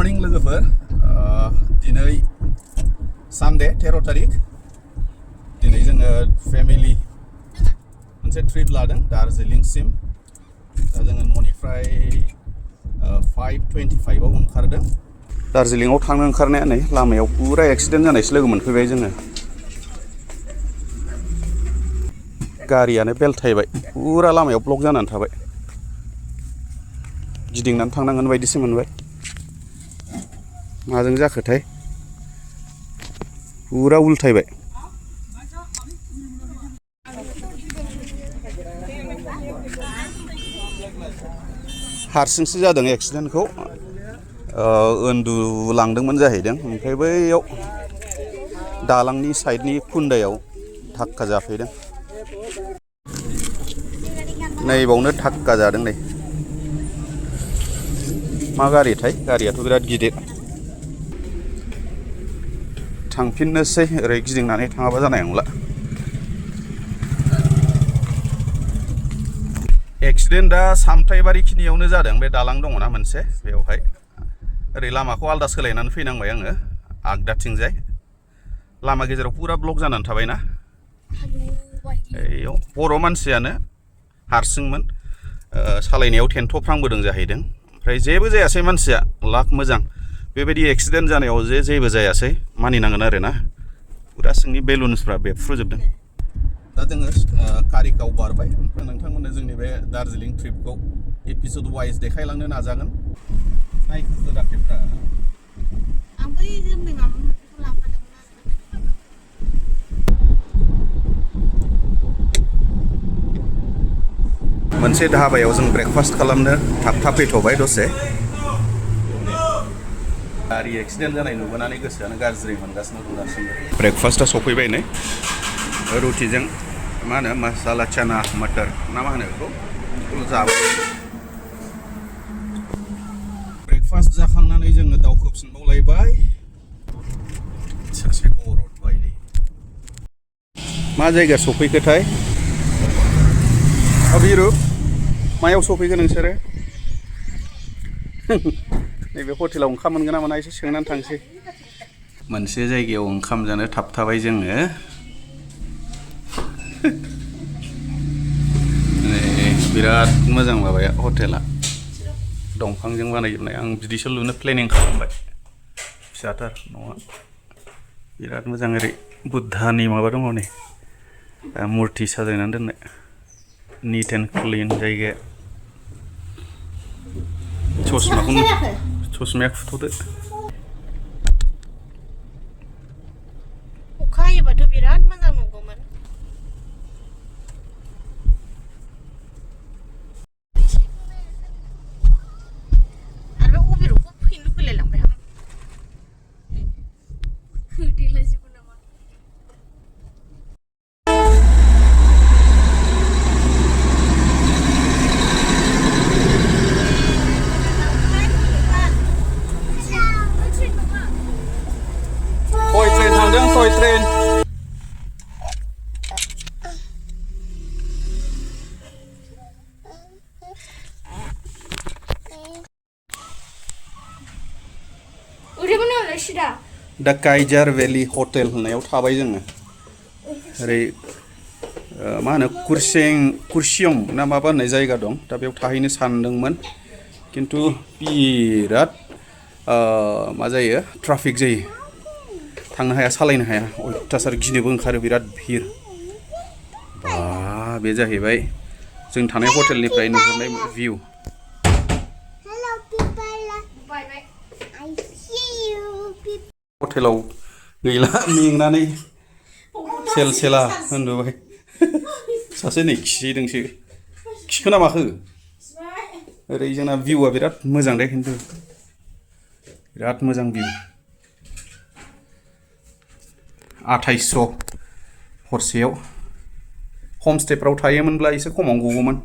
morning लोगोफोर दिनै Sunday 13 तारिख दिनै जोङो फेमिलि मोनसे ट्रिप लादों दार्जिलिंसिम दा जोङो न'निफ्राय 5:25 आव ओंखारदों दार्जिलिंआव थांनो ओंखारनाया नै लामायाव पुरा एक्सिडेन्ट जानायसो लोगो मोनफैबाय जोङो गारियानो बेलथायबाय पुरा लामायाव ब्लक जानानै थाबाय गिदिंनानै थांनांगोन बायदिसो मोनबाय माजों जाखोथाय पुरा उल्थायबाय हारसिंसो जादों एक्सिडेन्टखौ उन्दुलांदोंमोन जाहैदों ओमफ्राय बैयाव दालांनि साइडनि खुन्दायाव धाक्का जाफैदों नैबावनो धाक्का जादों नै मा गारिथाय गारियाथ' बिराद गिदिर थांफिननोसै ओरै गिदिंनानै थाङाबा जानाय नंला एक्सिडेन्टआ सामथायबारि खिनियावनो जादों बे दालां दङना मोनसे बेवहाय ओरै लामाखौ आलदा सोलायनानै फैनांबाय आङो आगदाथिंजाय लामा गेजेराव पुरा ब्लक जानानै थाबायना एयाव बर' मानसियानो हारसिंमोन सालायनायाव थेन्थ'फ्रांबोदों जाहैदों ओमफ्राय जेबो जायासै मानसिया लाक मोजां बेबायदि एक्सिडेन्ट जानायाव जेबो जायासै मानिनांगोन आरो ना पुरा सिंनि बेलुन्सफ्रा बेफ्रुजोबदों दा जोङो कारिगाव बारबाय ओमफ्राय नोंथांमोननो जोंनि बे दार्जिलिं ट्रिपखौ एपिसड वाइज देखायलांनो नाजागोन नायखोफोराखैफ्रा आं बै जोंनि माबाखौ लाफादोंमोन मोनसे धाबायाव जों ब्रेकफास्ट खालामनो थाबथाफैथ'बाय दसे गारि एक्सिडेन्ट जानाय नुबोनानै गोसोआनो गाज्रि मोनगासिनो दं दासिमबो ब्रेकफास्टआ सफैबाय नै रुटिजों मा होनो मसाला चाना मटर ना मा होनो बेखौ जाबाय ब्रेकफास्ट जाखांनानै जोङो दावखोफिनबावलायबाय सासे गरदबाय नै मा जायगा सफैखोथाय बिरु मायाव सफैगोन नोंसोरो नैबे हटेलाव ओंखाम मोनगोन ना मोना एसे सोंनानै थांसै मोनसे जायगायाव ओंखाम जानो थाबथाबाय जोङो बिराद मोजां माबाया हटेला दंफांजों बानायजोबनाय आं बिदिसो लुनो प्लेनिं खालामबाय फिसाथार न'आ बिराद मोजां ओरै बुद्धानि माबा दङ नै मुर्ति साजायनानै दोननाय निट एन्ड क्लिन जायगाया ससमाया खुथ'दो अखा हायोबाथ' बिराद मोजां नुगौमोन आरो बे अबिरखौ फैनो लुबैलायलांबाय आं होदेलायजोबो नामा टय ट्रेन दा काइजार भेलि हटेल होननायाव थाबाय जोङो ओरै मा होनो कुरसें ना माबा होननाय जायगा दं दा बेयाव थाहैनो सानदोंमोन खिन्थु बिराद मा जायो ट्राफिक जायो थांनो हाया सालायनो हाया अयथासार गिनोबो ओंखारो बिराद भिर बा बे जाहैबाय जों थानाय हटेलनिफ्राय नुहुरनाय भिउ हटेलाव गैला मेंनानै सेला उन्दुबाय सासे नै खिहैदोंसो खिखोना माखो ओरै जोंना भिउआ बिराद मोजां दे खिन्थु बिराद मोजां भिउ 2800 हरसेयाव हमस्टेफ्राव थायोमोनब्ला एसे खमावनो गगौमोन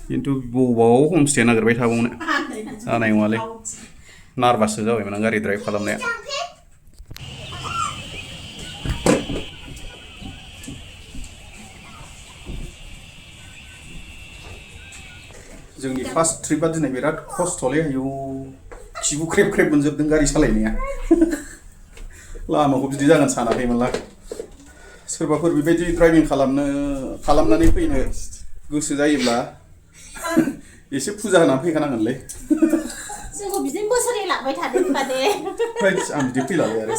खिन्थु बबाव हमस्टे नागिरबाय थाबावनो जानाय नङालै नार्भाससो जाबायमोन आं गारि ड्राइभ खालामनाया जोंनि फार्स्ट ट्रिपआ दिनै बिराद खस्थ'लै आयौ खिबु ख्रेब ख्रेब मोनजोबदों गारि सालायनाया लामाखौ बिदि जागोन सानाखैमोनलां सोरबाफोर बेबायदि ड्राइभिं खालामनानै फैनो गोसो जायोब्ला एसे फुजा होनानै फैखानांगोनलै जोंखौ बिदिनो बोसोरै लांबाय थादों होनबा दे आं बिदि फैलालै आरो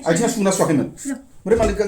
आथिङा सुना सुवाखैमोन ओमफ्राय मालिकआ